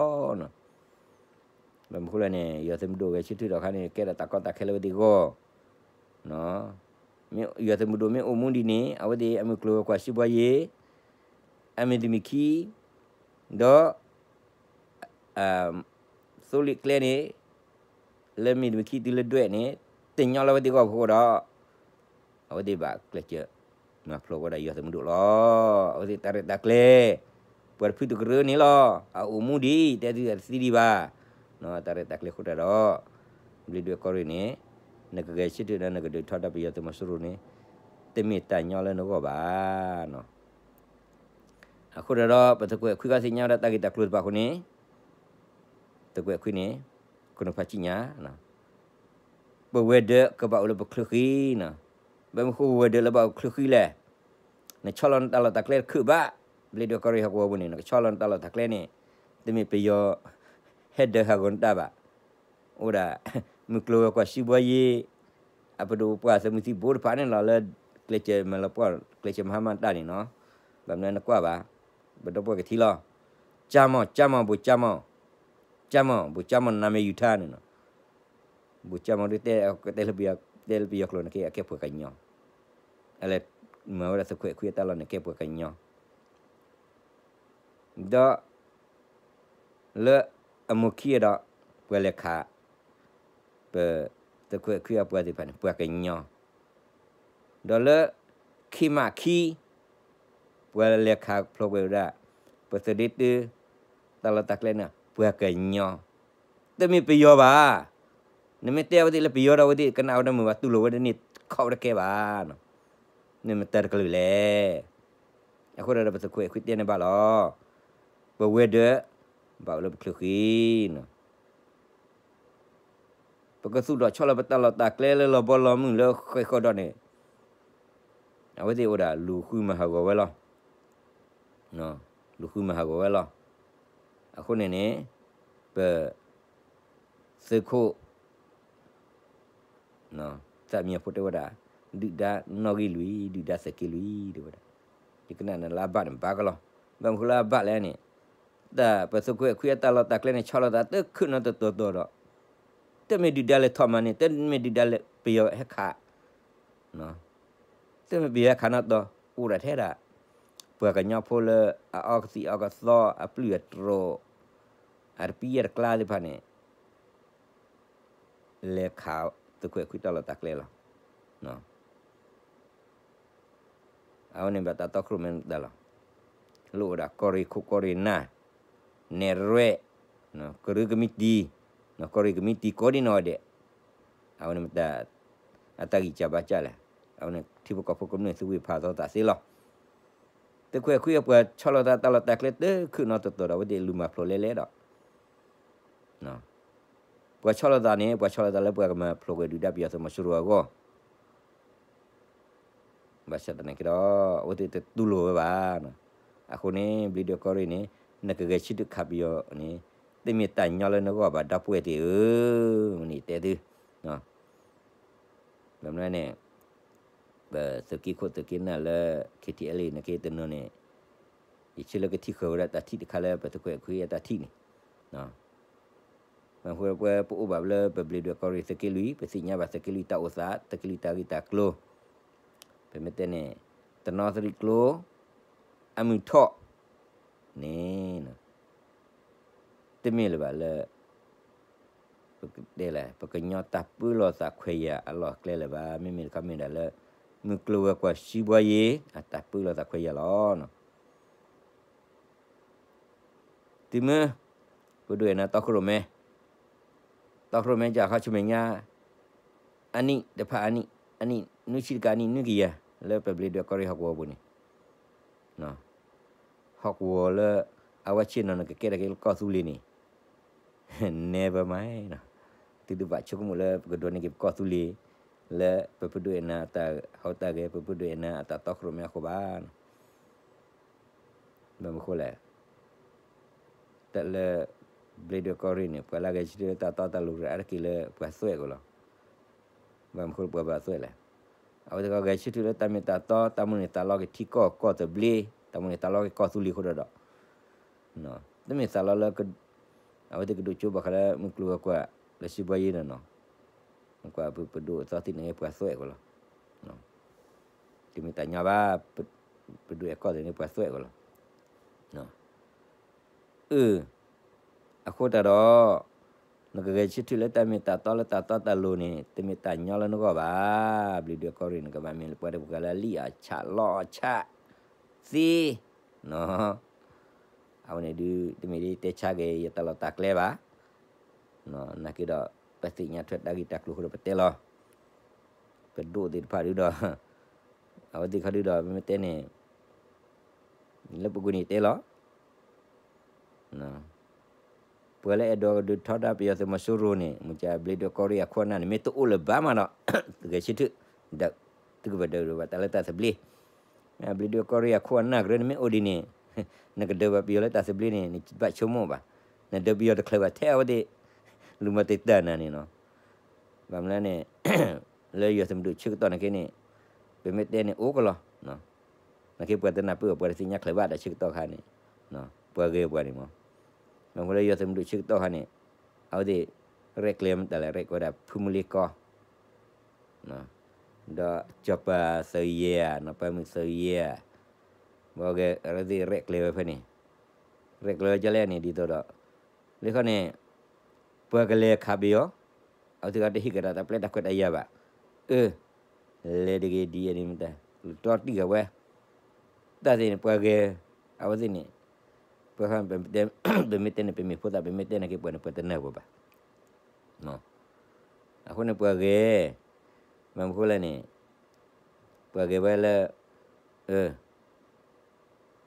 ဘၣ်မနုၤဃိလဲၣ်န့ၣ် ယွၤသုးမုၢ်ဒိၣ်ဂဲၤဆၢထၢၣ်ဒီးအခါန့ၣ် ကဲထီၣ်တၢ်ကီတၢ်ခဲလၢအဝဲသ့ၣ်အဂီၢ်, ယွၤသုးမုၢ်ဒိၣ်မ့ၢ်အိၣ်မူဒ်န့ၣ် အဝဲသ့ၣ်အမုၢ်ကျိၤဝဲၤကွာ်စံးဘှီယ့ၤ အမ့ၢ်တမံၤခံ ဒီး သိလ့ၣ်ကျဲန့ၣ် လၢမ့ၢ်တမံၤခံတုၤလၢဒွဲၣ်န့ၣ် တညီလၢအဝဲသ့ၣ်အဂီၢ်အဃိဒီး အဝဲသ့ၣ်ဘၣ်ကျဲးစၢးမၤဖျိးဝဲဒၣ်ယွၤသုးမုၢ်ဒိၣ်လီၤ. အဝဲသ့ၣ်တၢ်ရဲၣ်တၢ်ကျဲၤ ပှၤတဖုတကရၢန့ၣ်လီၤ. အအိၣ်မူဒ်အံၤ တဲသုတသံဒံးဘၣ်. တၢ်ရဲၣ်တၢ်ကျဲၤအဃိတၢ်ဒီး ဘျ့းဒွဲၣ်ကီၢ်ရ့ၣ်န့ၣ် နကဂဲၤဆၢထၢၣ်ဒီး နကဒုးထီဒါပယီၤသုးမီၤစိရိၤန့ၣ် တမ့ၢ်တၢ်ညီလၢနဂီၢ်ဘၣ်. အဃိတၢ်ဒီး ပသုးခိၣ်အဲၣ်ခွံဂၤသ့ၣ်ညါဝဲဒၣ်တၢ်ဂ့ၢ်တၢ်ကျိၤတဖၣ်အဃိန့ၣ် သုးခိၣ်အဲၣ်ခွံန့ၣ် ခိၣ်နူာ်ဖးစံၣ်ညါ ပဝဲၤဒၢးကဘၣ်အိၣ်လၢပချၢဃံန့ၣ်, ဘၣ်မနုၤဃိပဝဲၤဒၢးလၢဘၣ်အိၣ်ချၢဃံလဲၣ်. နဆီလီၤနတၢ်လီၢ်တၢ်ကျဲတခါဘၣ်, ဘျ့းဒွဲၣ်ကီၢ်ရ့ၣ်ဟီၣ်ကဝီၤပူၤန့ၣ် နကဆီလီၤနတၢ်လီၢ်တၢ်ကျဲန့ၣ် တမ့ၢ်ပယီၤ ဟဲဒၢးဟးဂီၤနတၢ်ဘၣ်. အိၣ်ဒၣ် မုၢ်ကျိၤဝဲၤကွာ်စံးဘှီယ့ၤ အပဒိၣ်ပပှၢ်သုးမုၢ်သံၣ်ဘိတဖၣ်န့ၣ်လီၤ လၢကျဲးစၢးမၤလီၤပှီၢ် ကျဲးစၢးမၤဟါမၢ်တၢ်န့ၣ်နီၤ. ဘၣ်မနုၤနကွၢ်ဘၣ်, ပဒီပုၢ်ဝဲၢ်ကထံၣ်လီၤ. ကၠၢ်မီၢ် ကၠၢ်မီၢ် ဘူးကၠၢ်မီၢ်, ကၠၢ်မီၢ် ဘူးကၠၢ်မီၢ် နမ့ၢ်ယူၤထါန့ၣ်နီၤ. ဘူးကၠၢ်မီၢ်ဒ်တဲ တဲလၢပယီၤကျိာ်န့ၣ်က့ အကဲပှၤကညီ, အလဲၤမၤဝဲဒၣ်သုးခိၣ်အဲၣ်ခွံအတၢ်လီၢ်န့ၣ် ကဲပှၤကညီ ဒီး လၢအမိၢ်ခံဒီး ပှၤလဲၤခး ပသုးခိၣ်အဲၣ်ခွံအပှၤသ့ၣ်တဖၣ်န့ၣ် ပှၤကညီ, ဒီးလၢ ခ့မးခံ ပှၤလဲၤခးဖျိးကွံာ်ဝဲဒၣ် ပသုးဒ့တၢ တၢ်လီၢ်တၢ်ကျဲန့ၣ် ပှၤကညီ, တမ့ၢ်ပယီၤဘၣ်. နမ့ၢ်တဲအဝဲသ့ၣ်လၢပယီၤဒီး အဝဲသ့ၣ်ကနၣ်ဝဲတမုာ်ဘၣ် တူၢ်လိာ်ဝဲတန့ၢ်ခီၣ်ဝဲတကဲဘၣ်. နမ့ၢ်တၢ်တကလုာ်လဲၣ်. အဃိဒီးပသုးခိၣ်အဲၣ်ခွံတဲန့ၣ်ဘၣ်လီၤ. ပဝဲဒၣ် ဘၣ်အိၣ်လၢပချုးဃံနီၤ ပကသူၣ်ထီၣ်ဆီလီၤပတၢ်လီၢ်တၢ်ကျဲလၢလီၤဘီလီၤမုၢ်လၢဃဲၤဃီဒီးန့ၣ် အဝဲသ့ၣ်အိၣ်ဒၣ်လူၤဃုမၤဟးဂီၤဝဲလီၤ. လူၤဃုမၤဟးဂီၤဝဲလီၤ. အဃိန့ၣ်န့ၣ် ပ သုးခိၣ် သးမံဖိတဲဝဲဒၣ် ဒုၣ်ဒါနီၣ်ဂံၢ်လွံၢ် ဒုၣ်ဒါသုးက့လွံၢ် တဲဝဲဒၣ်, ယကနၣ်န့ၣ်လၢအဘၣ်န့ၣ်ဘၣ်ကလီၤ. ဘၣ်မနုၤဃိလၢအဘၣ်လဲၣ်န့ၣ် တၢ်ပသုးခိၣ်အဲၣ်ခွံအတၢ်လီၢ်တၢ်ကျဲန့ၣ် ဆီလီၤသးတခုၣ်နီတတီၤတီၤဒီး တမ့ၢ်ဒုၣ်ဒါလဲၤထီၣ်မၤန့ၣ် တမ့ၢ်ဒုၣ်ဒါလဲၤပယီၤဟဲခး တမ့ၢ်ပယီၤဟဲခးနီတတီၤ အိၣ်ဒၣ်ထဲဒၣ် ပှၤကညီဖိလၢအအီကသံၣ်အီကသီ အပျုၢ်အတြီၤ အတပံၤအတကျါသ့ၣ်တဖၣ်န့ၣ် လဲၤခးသုးခိၣ်အဲၣ်ခွံတၢ်လီၢ်တၢ်ကျဲလီၤ. အဝဲန့ၣ်ဘၣ်တၢ်တီခိၣ်ရိၣ်မဲတၢ်လီၤ. လိၣ်ဝဲဒၣ်ကီၢ်ရ့ၣ်ခိၣ်ကီၢ်ရ့ၣ်နၢ် နဲၣ်ရွဲၣ် ကရၢကမံးတံာ် ကီၢ်ရ့ၣ်ကမံးတံာ်ကိးဒံနီၢ်ဂၤဒဲး အဝဲန့ၣ်မ့ၢ်တၢ် အတၢ်ဂံၢ်စၢ်ဘါစၢ်လဲၣ်. အဝဲန့ၣ်ထံဖိကီၢ်ဖိကမျၢၢ်သုးဝ့ၢ်ဖးသီသးသ့လီၤ. သုးခိၣ်အဲၣ်ခွံအပှၤဆီလီၤသးတၢ်လီၢ်တၢ်ကျဲတခုၣ်နီတတီၤဒီး အဝဲသ့ၣ်လူၤမၤဖျိးလဲလဲဒီး ပှၤဆီလီၤသးန့ၣ် ပှၤဆီလီၤသးလၢပှၤကမၤဖျိးကွံာ်ဒုၣ်ဒါပယီၤသုးမီၤစိရိၤအဂီၢ် ဘၣ်ဆၣ်သနာ်က့ဒီး အဝဲသ့ၣ်တတူၢ်လိာ်ဝဲဘၣ်. အဃိန့ၣ် ဘျံးဒွဲၣ်ကီၢ်ရ့ၣ်န့ၣ် နကဂဲၤဆၢထၢၣ်ခးပယီၤန့ၣ် တမ့ၢ်တၢ်ညီလၢနဂီၢ်ဘၣ် ဒီပုၢ်ဝဲၢ်သ့ၣ်ဧၢ, မ့ၢ်န့ၣ်တဲသု ဘၣ်မနုၤန့ၣ် ပသုးက့ခိၣ်သုးက့နၢ်လၢ ခ့ထံအဲလ်အ့ နက့တနီၤန့ၣ် ယဆၢလၢကထံၣ်ဃၢၤဝဲဒၣ်တၢ်ထံၣ်တခါလၢပသုးခိၣ်အဲၣ်ခွံအတၢ်ထံၣ်န့ၣ် ဘၣ်မနုၤဃိလၢပဝဲပအိၣ်ဘၣ်လၢပဘျံးဒွဲၣ်ကီၢ်ရ့ၣ်သုးက့လွံၢ် ပသ့ၣ်ညါဘၣ်သုးက့လွံၢ်တၢ်အိၣ်သး သုးက့လွံၢ်တၢ်ဂ့ၢ်တၢ်ကျိၤ ပမ့ၢ်တဲန့ၣ် တနီသရံၣ်ကျိ အမုၢ်ထီၣ်န့ၣ် တမ့ၢ်လၢၤဘၣ်လၢ ပကတဲလဲၣ် ပကညီတၢ်ပၢလီၤသးခွဲးယာ်အလီၢ်အကျဲလၢၤဘၣ်. မ့မ့ၢ်တခီမ့ၢ်ဒၣ်လၢ မုၢ်ကျိၤဝဲၤကွာ် စံးဘှီယ့ၤ အတၢ်ပၢလီၤသးခွဲးယာ်လီၤ. တုၤမ့ၢ် ပဒိၣ်အဲၣ်နၤတီခိၣ်ရိၣ်မဲ တီခိၣ်ရိၣ်မဲကခီဆူမဲာ်ညါ အနံၣ်တဖၣ်အနံၣ် အနံၣ်နွံဆံတကး အနံၣ်နွံကယၤ လၢပဘျံးဒွဲၣ်ကီၢ်ရ့ၣ်ဟီၣ်ကဝီၤပူၤန့ၣ် ဟီၣ်ကဝီၤလၢ အဝဲဆ့ၣ်နီၤနကကဲထီၣ်က့ၤလၢကီၢ်သူလ့ၤန့ၣ် never mind နီၤ, သုတဘၣ်ဆိကမိၣ်လၢပကဒိးန့ၢ်က့ၤပကီၢ်သူလ့ၤ လၢပပဒိၣ်အဲၣ်နၤအတၢ်ဟူးတၢ်ဂဲၤ ပပဒိၣ်အဲၣ်နၤအတၢ်တီခိၣ်ရိၣ်မဲအဃိဘၣ်. ဘၣ်မနုၤဃိလဲၣ် တၢ်လၢ ဘျံးဒွဲၣ်ကီၢ်ရ့ၣ်န့ၣ် ပှၤလၢအဂဲၤဆၢထၢၣ်လၢတၢ်တီတၢ်လိၤ အါတက့ၢ်လၢပှၤသွဲၣ်ကီးလီၤ. ဘၣ်မနုၤဃိလၢပှၤဘၣ်သွဲၣ်လဲၣ်. အဝဲသ့ၣ်ကဂဲၤဆၢထၢၣ်လၢတၢ်မ့ၢ်တၢ်တီ တၢ်မိၣ်န့ၢ်သးလီက့ၤထံကီၢ် ကီၢ်သဘျ့ တၢ်မိၣ်န့ၢ်သးလီက့ၤကီၢ်သူလ့ၤအဃိဒီး တမ့ၢ်သးလီလၢ အဝဲသ့ၣ်ကဒိးကၠိဘၣ်ဃးလၢမုၢ်ကျိၤဝဲၤကွာ် လၢစံးဘှီယ့ၤန့ၣ်နီၤ, ကွၢ်ပဒိၣ်အသီသ့ၣ်န့ၣ်ပှၤသွဲၣ်ကီးလီၤ. တမ့ၢ်တၢ်ညီဘၣ်, ပဒိၣ်အဲၣ်ကီၢ်သ့ၣ်န့ၣ်ပှၤသွဲၣ်ကီးလီၤ. အၢ အဃိသတးဒီး နကဂဲၤဆၢထၢၣ်လၢတၢ်မ့ၢ်တၢ်တီလၢတၢ်တီတၢ်လိၤန့ၣ် တမ့ၢ်တၢ်ညီလၢနဂီၢ်ဘၣ်. ဘျံးဒွဲၣ်ကီၢ်ရ့ၣ် နကဘၣ်မ့ၢ်လၢပှၤတဂၤလၢအလံၣ်အီၣ်ဆးလီအီၣ်ဆးသ့နီၤ. အဝဲန့ၣ်ဒုး တမ့ၢ်ဒ်တဲဆါက့ၤယတၢ်လီၢ်တၢ်ကျဲဘၣ်. နာ်က့ဒီး ပသ့ၣ်ညါထွဲတၢ်ဂ့ၢ်တၢ်ကျိၤအဃိဒီးပတဲလီၤ. ပဒိၣ်သ့ၣ်တဖၣ်ဒုးဒီး အဝဲသ့ၣ်ခီဒုးဒီး ပမ့ၢ်တဲန့ၣ် လၢပူၤကွံာ်န့ၣ်တဲလီၤ. ပှၤလၢအဲၣ်ဒိးကဒုးထီဒါပယီၤသုးမီၤစိရိၤန့ၣ် မ့ၢ်ကဘျံးဒွဲၣ်ကီၢ်ရ့ၣ်အခိၣ်အနၢ်န့ၣ် မ့ၢ်တအိၣ်လၢၤဘၣ်မးဒီး ဂဲၤဆၢထၢၣ် ဒီး သုကဘၣ်ဒုးဘၣ်တၢ်လၢတၢ်သဘျ့. ဘျံးဒွဲၣ်ကီၢ်ရ့ၣ်အခိၣ်အနၢ်ကရၢန့ၣ်မ့ၢ်အိၣ်ဒ်န့ၣ် နကဒုးဘၣ်ပယီၤလၢတၢ်သဘျ့န့ၣ် နဘၣ်ဆိကမိၣ်ဘၣ်. နဒုးပယီၤတချုးဘၣ် ထဲအဝဲသ့ၣ် လူၤမၤတံာ်တာ်နၤန့ၣ်နီၤ. ဘၣ်မနုၤလဲၣ်န့ၣ် လၢယွၤသုးမုၢ်ဒိၣ်ဆၢကတီၢ်နာ်က့န့ၣ် ပမ့ၢ်တဲန့ၣ်အိၣ်ကလီၤ. နာ်က့ပှၤတနၢ်ပၢၢ်အီၤ ပှၤတသ့ၣ်ညါချုးဘၣ်ဒီးဆၢကတီၢ်ခါန့ၣ် ပှၤဂဲၤပှၤန့ၣ်မး. ဘၣ်မနုၤလၢယွၤသုးမုၢ်ဒိၣ်ဆၢကတီၢ်ခါန့ၣ် အဝဲသ့ၣ် ရဲၣ်ကျဲၤမတၤလဲၣ် ရဲၣ်ကျဲၤဝဲဒၣ်ဖုမူလ့ကီၢ် ဒီးစီၤပၤသုးယဲၢ်ဧါ နီၢ်ပၤမုၣ်သုးယဲၢ်ဧါ ဘၣ်ဂဲၤ အဝဲသ့ၣ်ရဲၣ်ကျဲၤဝဲဖဲန့ၣ် ရဲၣ်ကျဲၤဝဲဒ်လဲၣ်န့ၣ် ဒ်သိးဒီး လၢခီန့ၣ် ပှၤကလဲၤခးပယီၤ အဝဲသ့ၣ်ကတဟ့ၣ်ကဒါတၢ်ပျဲတၢ်ခွဲးတၢ်ယာ်ဘၣ်. အၢ လဲၤတဂ့ၤဒ်အံၤန့ၣ်မတၤ လူၤတီတံၢ်ဃာ်ဝဲ တၢ်သ့ၣ်န့ၣ် ပှၤဂဲၤ အဝဲသ့ၣ်န့ၣ် ပှၤ ပမ့ၢ်တဲန့ၣ် ပမ့ၢ်ဖိသၣ် ပမ့ၢ်တဲန့ၣ်က့ၤပှၤန့ၣ် ပှၤတနၢ်ပၢၢ်ဘၣ်. အဃိန့ၣ်ပှၤဂဲၤ ဘၣ်မနုၤဃိလဲၣ်န့ၣ် ပှၤဂဲၤဝဲလၢ အၢ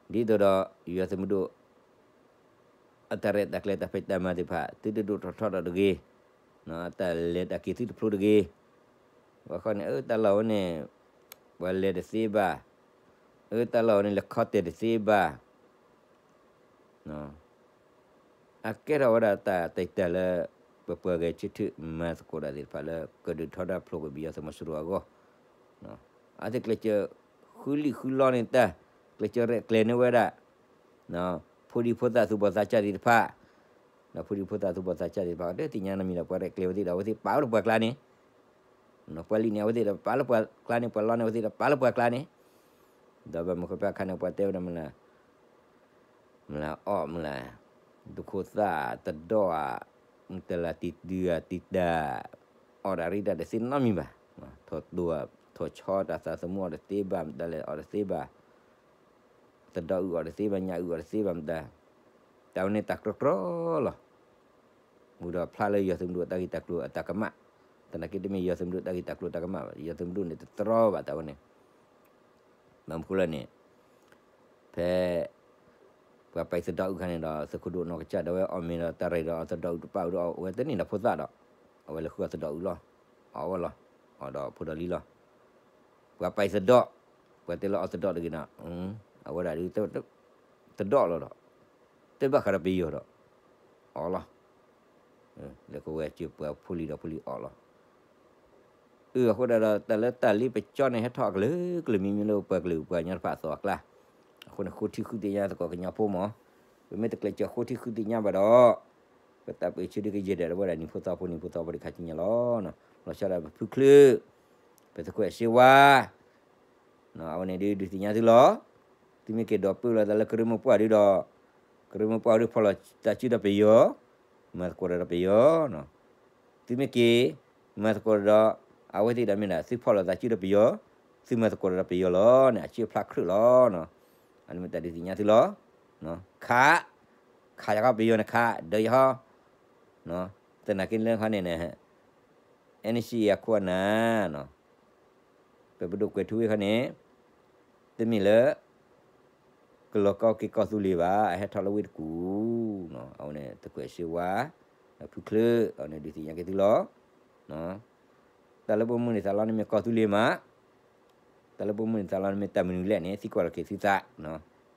ဒ်သိးဒီး ယွၤသုးမုၢ်ဒိၣ် အတၢ်ရဲၣ်တၢ်ကျဲၤတၢ်ဖံးတၢ်မၤသ့ၣ်တဖၣ် သုတဒိၣ်ထီၣ်ထီထီၣ်တဂ့ၤ, တၢ်လဲၤတၢ်က့ၤသုတဖျိတဂ့ၤ, ဘၣ်ဃီန့ၣ် အၢ တၢ်လီၢ်ဝဲန့ၣ် ပှၤလဲၤတသ့ဘၣ်, အၢ တၢ်လီၢ်ဝဲန့ၣ် လဲၤခီတဲာ်တသ့ဘၣ် အကဲထီၣ်ဝဲဒၣ်တၢ်တၢ်တၢ်လၢ ပပှၤဂဲၤဆၢထၢၣ်မၤသကိးတၢ်သ့ၣ်တဖၣ်လၢ ကဒုးထီဒါဖျိးကွံာ်ပယီၤသုးမီၤစိရိၤအဂီၢ်, အဝဲသ့ၣ်ကျဲးစၢးဃုလံာ်ဃုလီန့ၣ်တၢ်, ကျဲးစၢးရဲၣ်ကျဲၤန့ၢ်ဝဲဒၣ် ဖိဒံဖိသၣ်သူၣ်ဘီၣ်သးစၢ်သ့ၣ်တဖၣ်, ဒီးဖိဒံဖိသၣ်သူၣ်ဘီၣ်သးစၢ်သ့ၣ်တဖၣ် တသ့ၣ်ညါနီတမံၤဒီး ပှၤရဲၣ်ကျဲၤဝဲသ့ၣ်ဒီး အဝဲသ့ၣ်ပာ်အိၣ်လၢပှၤကျါန့ၣ် ပှၤလံၣ်န့ၣ် အဝဲသ့ၣ်ဒီးပာ်လၢပှၤကျါန့ၣ်, ပှၤလီန့ၣ် အဝဲသ့ၣ်ဒီးပာ်လၢပှၤကျါန့ၣ်, ဒီးဘၣ်မနုၤဃိဖဲအခါန့ၣ် ပှၤတဲဝဲဒၣ်မနုၤလဲၣ်, မနုၤလဲၣ် အီၣ်မနုၤလဲၣ်, ဒုးခိၣ်သၣ်တဒီးဧါ, မတၤလၢတံၤဒုဧါတံၤတၢ်, အီၣ်တၢ်ရ့တၢ်တသ့နီတမံၤဘၣ်, ထိၣ်တိၢ်ထိၣ်ဆီတၢ်သးသမူအီၣ်တသ့ဘၣ်, မတၤလဲၣ်အီၣ်တသ့ဘၣ်, သဒီအုးအီၣ်တသ့ဘၣ်, ညၣ်အုးအီၣ်တသ့ဘၣ်, မတၤ, တၢ်ဝဲန့ၣ်တၢ်ကြီကြီလီၤ. မူဒီးဖျါလၢယွၤသုးမုၢ်ဒိၣ်တၢ်ဂ့ၢ်တၢ်ကျိၤအတၢ်ကမၣ်, သနာ်က့တမ့ၢ်ယွၤသုးမုၢ်ဒိၣ်တၢ်ဂ့ၢ်တၢ်ကျိၤတၢ်ကမၣ်ဘၣ်, ယွၤသုးမုၢ်ဒိၣ်န့ၣ်တတြီဘၣ်တၢ်ဝဲန့ၣ်, ဘၣ်မနုၤဃိလဲၣ်န့ၣ်, ဖဲ ပှၤပာ်သဒီအုးခါန့ၣ်ဒီး သုးခိၣ်ဒိၣ်နီၢ်ကစၢ်ဒၣ်ဝဲအီၣ်မ့ၤဒီးတၢ်ရဲၣ်ဒီး အီၣ်သဒီအုးတပာ်အုးဒီးအီၣ်ဝဲတန့ၢ်ဒီးဖိသၣ်ဒီး, အဝဲလဲၤဃုအီၣ်သဒီအုးလီၤ, အီၣ်ဝဲလီၤ, အီၣ်ဒီးဖိဒီးလံၤလီၤ. ပှၤပာ်သဒီ, ပှၤတဲလၢအီၣ်သဒီတဂ့ၤနီၤ, အဝဲဒၣ်ဒ် သဒီလီၤဒီး, တဘၣ်ဃးဒီးပယီၤဒီး, အီၣ်လီၤ. လဲၤကဝဲစၢၤပှၤဖိလံၤဒီးဖိလံၤအီၣ်လီၤ. အဃိဒၣ်ဒီး တၢ်လၢတၢ်လ့ပစီန့ၣ် ဟဲထီၣ်အကလုာ်ကလုာ်မံၤမံၤလၢပှၤကလုာ်ပှၤကညီတဖၣ်အသီအကျါ, အဃိန့ၣ် ဃိထံဃုသ့ၣ်ညါသကိးကညီဖိမး, ပမ့ၢ်တကျဲးစၢးဃိထံဃုသ့ၣ်ညါဘၣ်ဒီး, ပတၢ်ပၢၢ်ဆၢဒုးကယဲၢ်ဒၣ်ဝဲဒၣ်နံၤဖိသီဖိနံၤဖိသီဖိတခါဆူညါလီၤ. လီၤဆီဒၣ်ပဖုချၢၣ်, ပသုးခိၣ်အဲၣ်စ့ဝါ အဝဲန့ၣ်ဒုးဒုးသ့ၣ်ညါသုလီၤ. သုမ့ၢ်က့ၤဒိးပၢလီၤသးလၢကရၢမိၢ်ပှၢ်ဒုးဒီး, ကရၢမိၢ်ပှၢ်ဒုးဖီၣ်လီၤသးစုဒီးပယီၤ, မၤသကိးဒီးပယီၤ, သုမ့ၢ်က့ၤ, မၤသကိးဒီး, အဝဲသ့ၣ်ဒီးမ့ၢ်ဒၣ် သုဖီၣ်လီၤသးစုဒီးပယီၤ, သုမၤသကိးဒီးပယီၤလီၤန့ၣ် အစုအဖျါခရၢၣ်လီၤ. အန့ၣ်မ့ၢ်တၢ်ဒုးသ့ၣ်ညါသုလီၤ. ခး, ခးယၤခီပယီၤန့ၣ်ခး, ဒၢယၤခီ သနာ်က့လၢခီန့ၣ်န့ၣ်, အဲၣ်နၢ်စံၣ်အခိၣ်အနၢ်, ပပဒိၣ်ကွဲးထူဝ့ၣ်ခီန့ၣ်, တမ့ၢ်လၢ ကလီၤကီက့ၤကီၢ်သူလ့ၤဘၣ်, အဟဲထီၣ်လၢဝ့ၢ်တကူၣ်, အဝဲန့ၣ်သုးခိၣ်အဲၣ်စ့ဝါ, ဖုချၢၣ်, အဝဲန့ၣ်ဒုးသ့ၣ်ညါက့ၤသုလီၤ. တၢ်လၢပမုၢ်န့ၢ်သးလီန့ၣ်မ့ၢ်ကီၢ်သူလ့ၤမး, တၢ်လၢပမုၢ်န့ၢ်သးလီန့ၣ်မ့ၢ်တၢ်မနုၤလဲၣ်န့ၣ် သံကွၢ်လီၤက့ၤသုသး,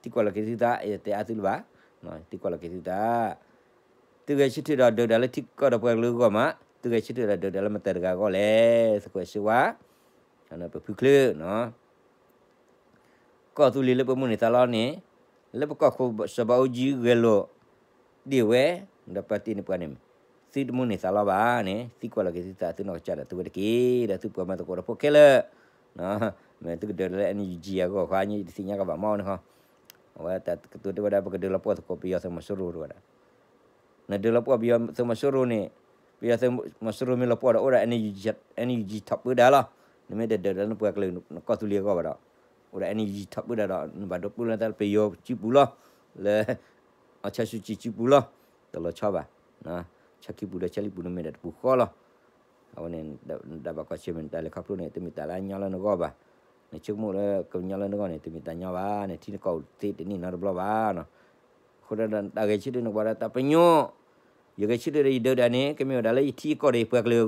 သံကွၢ်လီၤက့ၤသုသး ယတဲအါသုလၢၤဘၣ်, သံကွၢ်လီၤက့ၤသုသး, သုဂဲၤဆၢထၢၣ်ဒီးဒုးတၢ်လၢထံကီၢ်ဒီးပှၤကလုာ်အဂီၢ်မး, သုဂဲၤဆၢထၢၣ်ဒီးဒုးတၢ်လၢမတၤတဂၤအဂီၢ်လဲၣ်, သုးခိၣ်အဲၣ်စ့ဝါ, ပဖုချၢၣ် ကီၢ်သူလ့ၤလၢပမုၢ်န့ၢ်သးလီန့ၣ်, လၢပကီၢ်ခိၣ်စီၤဘးအူကၠံဂဲၤလိာ်ဒံးဝဲ, ဒီးပာ်တ့ၢ်န့ၢ်ပှၤန့ၣ်, သုတမုၢ်န့ၢ်သးလီဘၣ်န့ၣ် သံကွၢ်လီၤက့ၤသုသးသုနီၢ်ကစၢ်ဒီးသုဝဲတက့ၢ်, ဒီးသုပှၤမၤသကိးဒီးဖိခဲလၢာ်, မ့ၢ်သုကဒုးတၢ်လၢ NUG အဂီၢ်ဃီ ယတသ့ၣ်ညါကဘၣ်မီၢ်န့ၣ်ဃီ, အဝဲတၢ်ကတိၤတဲဝဲဒၣ် ပကဒုးလီၤပှီၢ်သကိးပယီၤသုးမီၤစိရိၤတဝဲဒၣ် နဒုးလီၤပှီၢ်ပယီၤသုးမီၤစိရိၤန့ၣ်, ပယီၤသုးမီၤစိရိၤမ့ၢ်လီၤပှီၢ်ဒီးအိၣ်ဒီး NUG ထီၣ်ပၢဒၣ်လီၤ. နမ့ၢ်တဒုးတၢ်လၢနပှၤကလုာ်နကီၢ်သူလ့ၤအဂီၢ်ဘၣ်ဒီး, အိၣ်ဒီး NUG ထီၣ်ပၢဒၣ်ဒီး နဘၣ်ဒိးပၢလီၤသးလၢပယီၤစုပူၤလီၤ, လၢ အီၣ်ဆၢဆူၣ်ကၠံစုပူၤလီၤ, တလီၤဆီဘၣ်, ဆၢခံပူၤဒီးဆၢလံပူၤန့ၣ်မ့ၢ်ဒၣ်တပူၤဃီလီၤ. အဝဲန့ၣ် ဒ်ဘၣ်ကွၢ်ဆၢၣ်မဲာ်နတၢ်လဲၤခီဖျိန့ၣ် တမ့ၢ်တၢ်လၢအညီလၢနဂီၢ်ဘၣ်. နဆိကမိၣ်လၢကညီလၢနဂီၢ်န့ၣ် တမ့ၢ်တၢ်ညီဘၣ်န့ၣ် ထံနကီၢ်အိၣ်သ့တန့ၢ်နီတဘျီဘၣ်. အဃိဒီးတၢ်ဂဲၤဆၢထၢၣ်န့ၣ် ပှၤဒီးတၢ်ပညိၣ်, ယဂဲၤဆၢထၢၣ်ဒီးယဒုးတၢ်န့ၣ် ကမ့ၢ်ဝဲဒၣ်လၢယထံယကီၢ်ဒီးယပှၤကလုာ်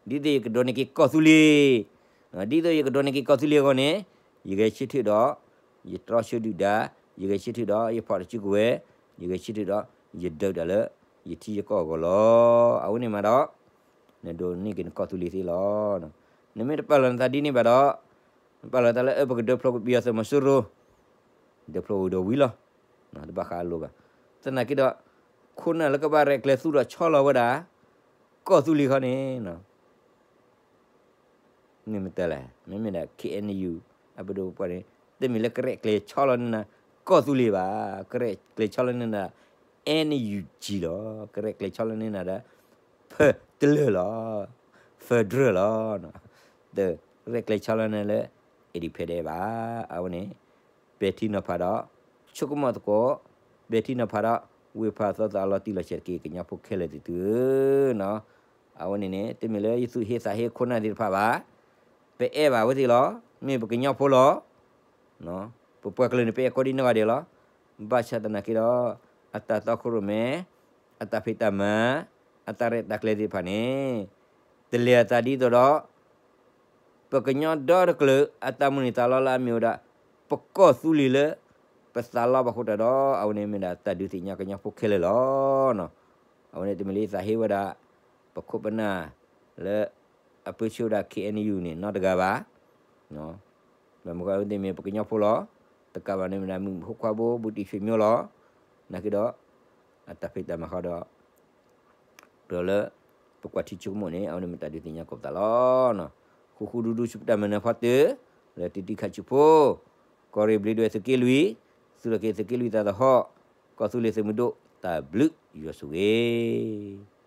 အဂီၢ်, ဒ်သိးယကဒိးန့ၢ်က့ၤကီၢ်သူလ့ၤ, ဒ်သိးယကဒိးန့ၢ်က့ၤကီၢ်သူလ့ၤအဂီၢ်န့ၣ်, ယဂဲၤဆၢထၢၣ်ဒီး ယတြီဆၢဒုၣ်ဒါ, ယဂဲၤဆၢထၢၣ်ဒီးယဖီၣ်တၢ်စုကဝဲၤ, ယဂဲၤဆၢထၢၣ်ဒီးယဒုးတၢ်လၢယထံယကီၢ်အဂီၢ်လီၤ. အဝဲန့ၣ်မးဒီး နဒိးန့ၢ်က့ၤနကီၢ်သူလ့ၤသ့လီၤ. နမ့ၢ်တပာ်လီၤနသးဒ်န့ၣ်ဘၣ်ဒီး, နပာ်လီၤသးလၢအၢပကဒုးဖျိးပယီၤသုးမီၤစိရိၤ, ဒုးဖျိးဝံၤဒီးဝံၤလီၤ. တဘၣ်ဃးအလိၤဘၣ်. သနာ်က့ဒီး ခိၣ်နၢ်လၢကဘၣ်ရဲၣ်ကျဲၤသူၣ်ထီၣ်ဆီလီၤဝဲဒၣ် ကီၢ်သူလ့ၤခီန့ၣ် မ့ၢ်မတၤလဲၣ်, မ့မ့ၢ်ဒၣ် KNU အပဒိၣ်ပပှၢ်န့ၣ် တမ့ၢ်လၢကရဲၣ်ကျဲၤဆီလီၤန့ၢ်နၤ ကီၢ်သူလ့ၤဘၣ်, ကရဲၣ်ကျဲၤဆီလီၤန့ၢ်နၤ NUG လီၤ. ကရဲၣ်ကျဲၤဆီလီၤန့ၢ်နၤဒီး ဖၢတလၢၢ်လီၤ, federal လီၤ. တရဲၣ်ကျဲၤဆီလီၤန့ၢ်လၢ independent ဘၣ်. အဝဲန့ၣ် ပဲာ်ထံနီၤဖးဒီး ဆိကမိၣ်သကိး, ပဲာ်ထံနီၤဖးဒီး ဝ့ၢ်ဖးသီသးလီၤတံၢ်လီၤဆဲးတက့ၢ် ကညီဖိခဲလၢာ်သ့ၣ်သုဧၢ. အဝဲန့ၣ်န့ၣ် တမ့ၢ်လၢယသူၣ်ဟ့သးဟ့ခိၣ်နၢ်သ့ၣ်တဖၣ်ဘၣ်. ပအဲၣ်ဘၣ်ဝဲသ့ၣ်လီၤ. မ့ၢ်ပကညီဖိလီၤ. ပ ပပှၤကလုာ်န့ၣ် ပအဲၣ်ကိးဒံနီၢ်ဂၤဒဲးလီၤ. ဘၣ်ဆၣ်သနာ်က့ဒီး အတၢ်တီခိၣ်ရိၣ်မဲ, အတၢ်ဖံးတၢ်မၤ, အတၢ်ရဲၣ်တၢ်ကျဲၤသ့ၣ်တဖၣ်န့ၣ် တလဲၤအသးဒ်သိးဒီး ပကညီဒီတကလုာ် အတၢ်မိၣ်န့ၢ်သးလီလၢအမ့ၢ်ဝဲဒၣ် ပကီၢ်သူလ့ၤလၢ ပသးလီဘၣ်အဃိတၢ်ဒီး အဝဲန့ၣ်မ့ၢ်ဒၣ်တၢ်ဒုးသ့ၣ်ညါကညီဖိခဲလၢာ်လီၤ. အဝဲန့ၣ်တမ့ၢ်လၢယသးဟ့ဝဲဒၣ် ပခိၣ်ပနၢ်လၢ အပၢဆှၢဝဲဒၣ် K N U န့ၣ် နီတဂၤဘၣ်. ဘၣ်မနုၤအဃိ အဝဲသ့ၣ်မ့ၢ်ပကညီဖိလီၤ. တကးဘၣ်န့ၣ်မ့ၢ်ဒၣ် မုၢ်ဟိခွါဘိ ဘူးတံၢ်ဆွေမျိုးလီၤ. နာ်က့ဒီး အတၢ်ဖံးတၢ်မၤဃီဒီး ဒီးလၢ ပကွၢ်ထံဆိကမိၣ်န့ၣ် အဝဲန့ၣ်မ့ၢ်တၢ်ဒုးသ့ၣ်ညါကိးပသးလီၤ. ဃူဃူဒူဒူဆူပတၢ်မၤနၢၤဖီတၢၢ် လၢတံၤတံၤခးဆူဖိ, ကီၢ်ရ့ၣ်ဘျ့းဒွဲၣ်သုးက့လွံၢ်, သူၣ်ထီၣ်က့ၤသုးက့လွံၢ်သးသဟီၣ်, ကီၢ်သူလ့ၤသုးမုၢ်ဒိၣ် တၢ်ဘျုးယွၤဆိၣ်ဂ့ၤ